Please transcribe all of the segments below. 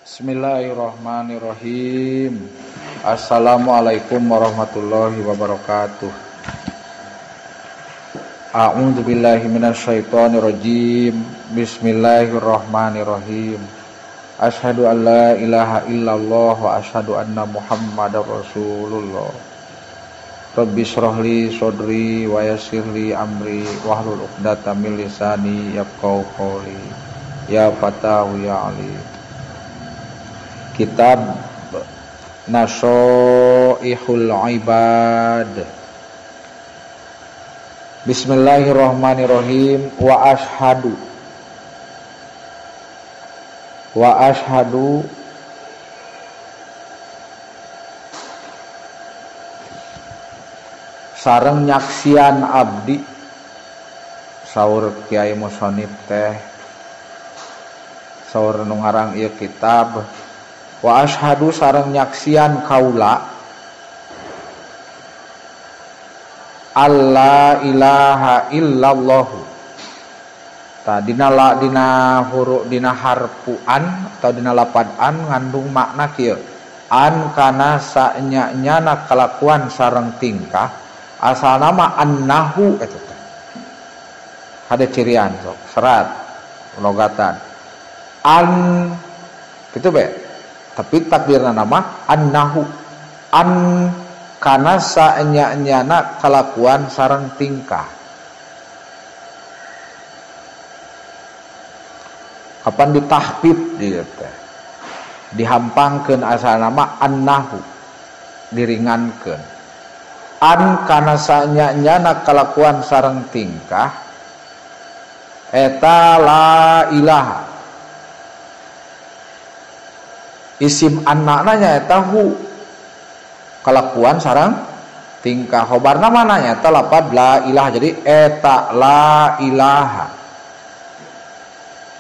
Bismillahirrahmanirrahim. Assalamualaikum warahmatullahi wabarakatuh. A'udzu billahi minasyaitonir rajim. Bismillahirrahmanirrahim. Asyhadu an la ilaha illallah wa asyhadu anna Muhammadar Rasulullah. Rabbi shrah li sadri wa yassir li amri wahlul 'uqdatam min lisani yafqahu qawli. Ya Fatahu ya Alim. Kitab Nashoihul Ibad. Bismillahirrahmanirrahim. Wa ashhadu, wa ashhadu sareng nyaksian abdi. Saur Kiai Musonib teh, saur nu ngarang ieu kitab. Wa ashhadu sareng nyaksian kaula alla ilaha illallah. Ta dina la dina huruf dina harfu an atau dina lapad an ngandung makna kieu. An kana sanya-nyana kalakuan sareng tingkah asal nama annahu eta teh. Ada cirian sok serat logatan. An kitu be. Tapi takdirna nama annahu, an kana saenya-nyana kalakuan sareng tingkah. Kapan ditahfif dieu teh? Dihampangkeun asal nama annahu, diringankeun. An kana saenya-nyana kalakuan sareng tingkah eta la ilaha. Isim anakna nyaeta hu, kalakuan sareng tingkah. Khobarna mana nyaeta lapad la ilaha, jadi eta la ilaha.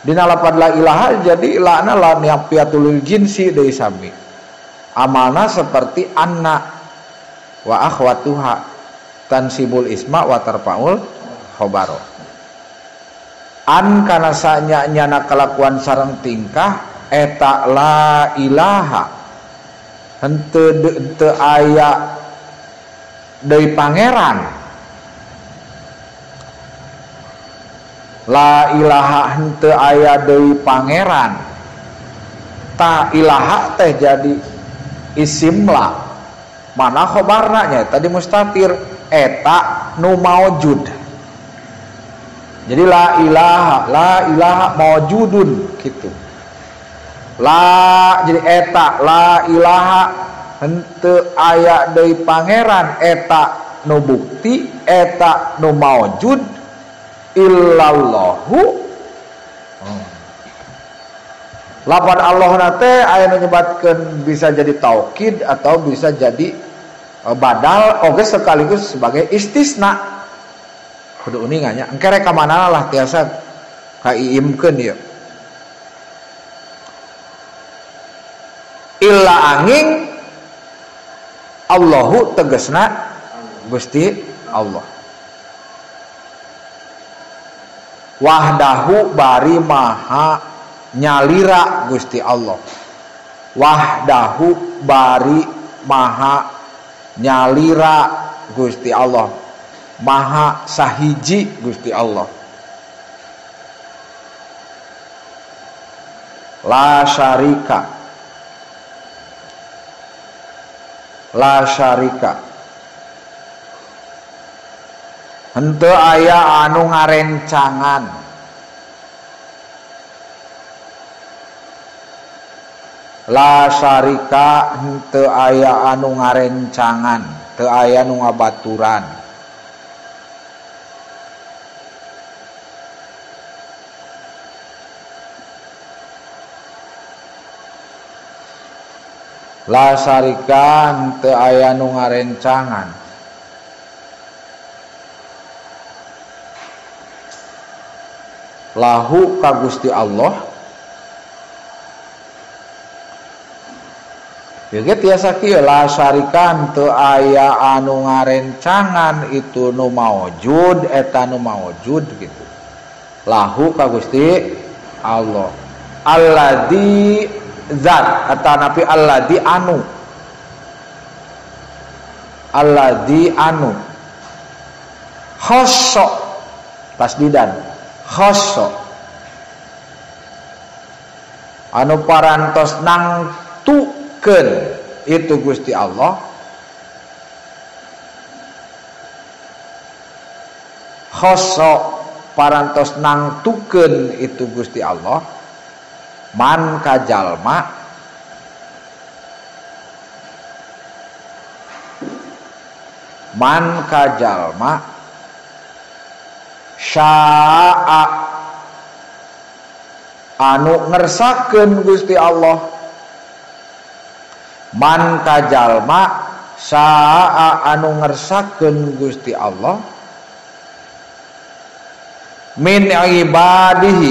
Dina lapad la ilaha jadi lana la niapiatul jinsi deui sami. Amalna seperti anna wa akhwatuha tansibul isma wa tarfaul khobaro. An kana sanya-nyana kalakuan sareng tingkah eta la ilaha, henteu henteu aya deui pangeran. La ilaha henteu aya deui pangeran. Ta ilaha teh jadi isim la, mana khobarna nya tadi mustatir eta nu maujud. Jadi la ilaha, la ilaha maujudun gitu. La jadi eta la ilaha henteu aya deui pangeran eta nu bukti eta nu maujud illallahu. Lapan Allah na teh aya nu nyebatkeun bisa jadi taukid atau bisa jadi badal oge sekaligus sebagai istisna. Kudu uninga nya engke rek ka mana lah tiasa kaiimkeun ieu. Illa angin Allahu tegesna Gusti Allah. Wahdahu bari maha nyalira Gusti Allah. Wahdahu bari maha nyalira Gusti Allah. Maha sahiji Gusti Allah. La syarika, la syarika, henteu aya anu ngarencangan. La syarika henteu aya anu ngarencangan, teu aya nu ngabaturan. La syarika henteu aya nu ngarencangan. Lahu ka Gusti Allah. Ieu ge tiasa kieu la syarika henteu aya anu ngarencangan itu nu maujud eta nu maujud gitu. Lahu ka Gusti Allah. Alladzi zat atau napi alladzi anu, alladzi anu khosso tasdidan khosso anu parantos nangtukeun itu Gusti Allah khosso parantos nangtukeun itu Gusti Allah man kajalma man kajalma syaa anu ngersakeun Gusti Allah man kajalma syaa anu ngersakeun Gusti Allah min ibadihi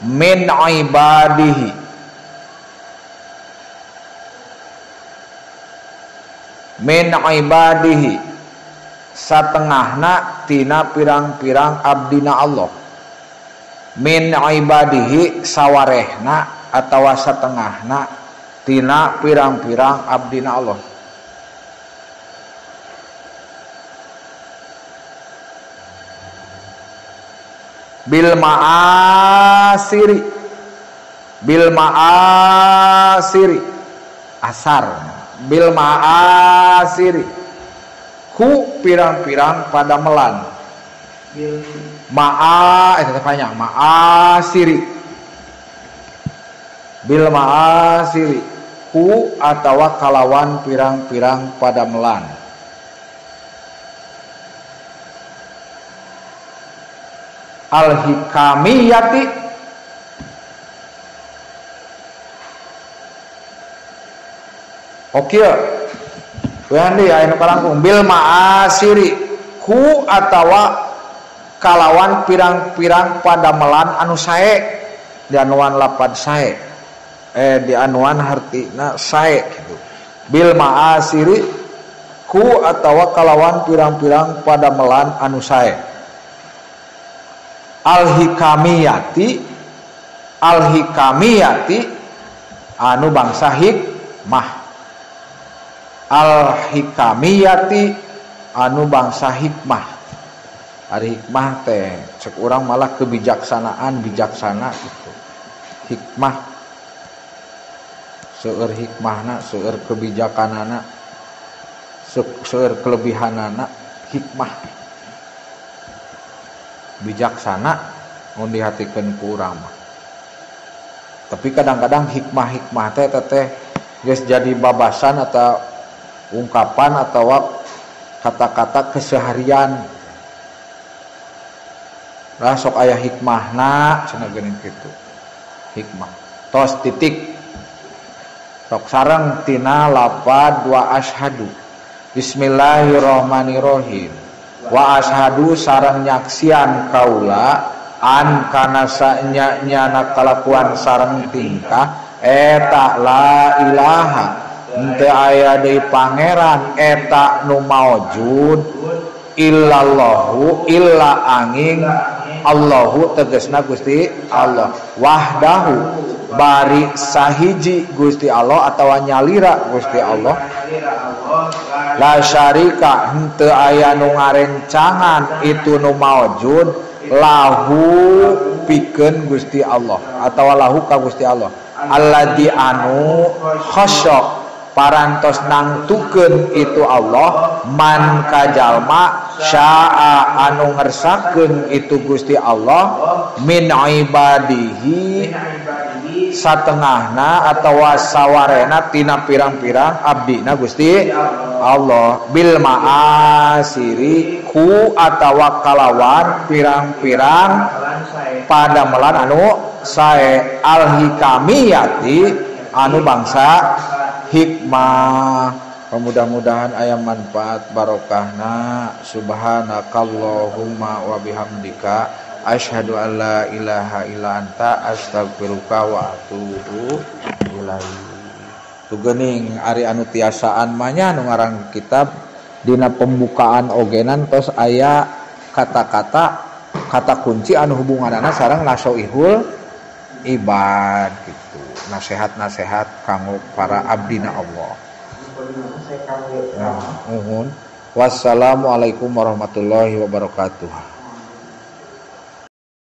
min ibadihi min ibadihi satengahna tina pirang-pirang abdina Allah min ibadihi sawarehna atawa satengahna tina pirang-pirang abdina Allah. Bil ma'asiri bil ma'asiri asar bil ma'asiri ku pirang-pirang pada melan ma'a itu panjang ma'asiri bil ma'asiri ku atawa kalawan pirang-pirang pada melan al-hikamiyati oke wehan deui aya nu kalangkung bil ma'asiri ku atawa kalawan pirang-pirang padamelan anu sae dianuan lapad sae dianuan hartina sae gitu bil ma'asiri ku atawa kalawan pirang-pirang padamelan anu sae al-hikamiyati al-hikamiyati anu bangsa hikmah al-hikamiyati anu bangsa hikmah. Ari hikmah teh cek urang malah kebijaksanaan bijaksana gitu. Hikmah seueur hikmahna, seueur kebijakanana, seueur kelebihanana hikmah. Bijaksana mun dihatikeun ku urang mah. Tapi kadang-kadang hikmah-hikmah teh teh geus jadi babasan atau ungkapan atau kata-kata keseharian. Lah sok aya hikmahna cenah geuning kitu. Hikmah. Tos titik. Sok sareng tina lapad wa asyhadu. Bismillahirrahmanirrahim. Wa asyhadu sareng nyaksian kaula an kana sanya nyana kalakuan sareng tingkah eta la ilaha henteu aya deui pangeran eta nu maujud illallahu illa angin Allahu tegasna Gusti Allah wahdahu bari sahiji Gusti Allah atawa nyalira Gusti Allah la syarika henteu aya nu ngarencangan itu nu maujud lahu pikeun Gusti Allah atawa lahu ka Gusti Allah alladzi anu khasya parantos nangtukeun itu Allah man kajalma syaa anu ngersakeun itu Gusti Allah min ibadihi satengahna atawa sawarena tina pirang-pirang abdina Gusti Allah bil ma'asiri ku atawa kalawan pirang-pirang padamelan anu sae al hikamiyati anu bangsa hikmah. Mudah-mudahan aya manfaat barokahna. Subhanakallahumma wa bihamdika asyhadu an la ilaha illa anta astaghfiruka wa atubu ilaik. Tu geuning ari anu tiasaan mah nya nu ngarang kitab dina pembukaan ogenan tos aya kata-kata kata kunci anu hubunganana sareng nasoihul ibad gitu. Nasihat-nasihat kanggo para abdina Allah. Nah, uhun. Wassalamualaikum warahmatullahi wabarakatuh.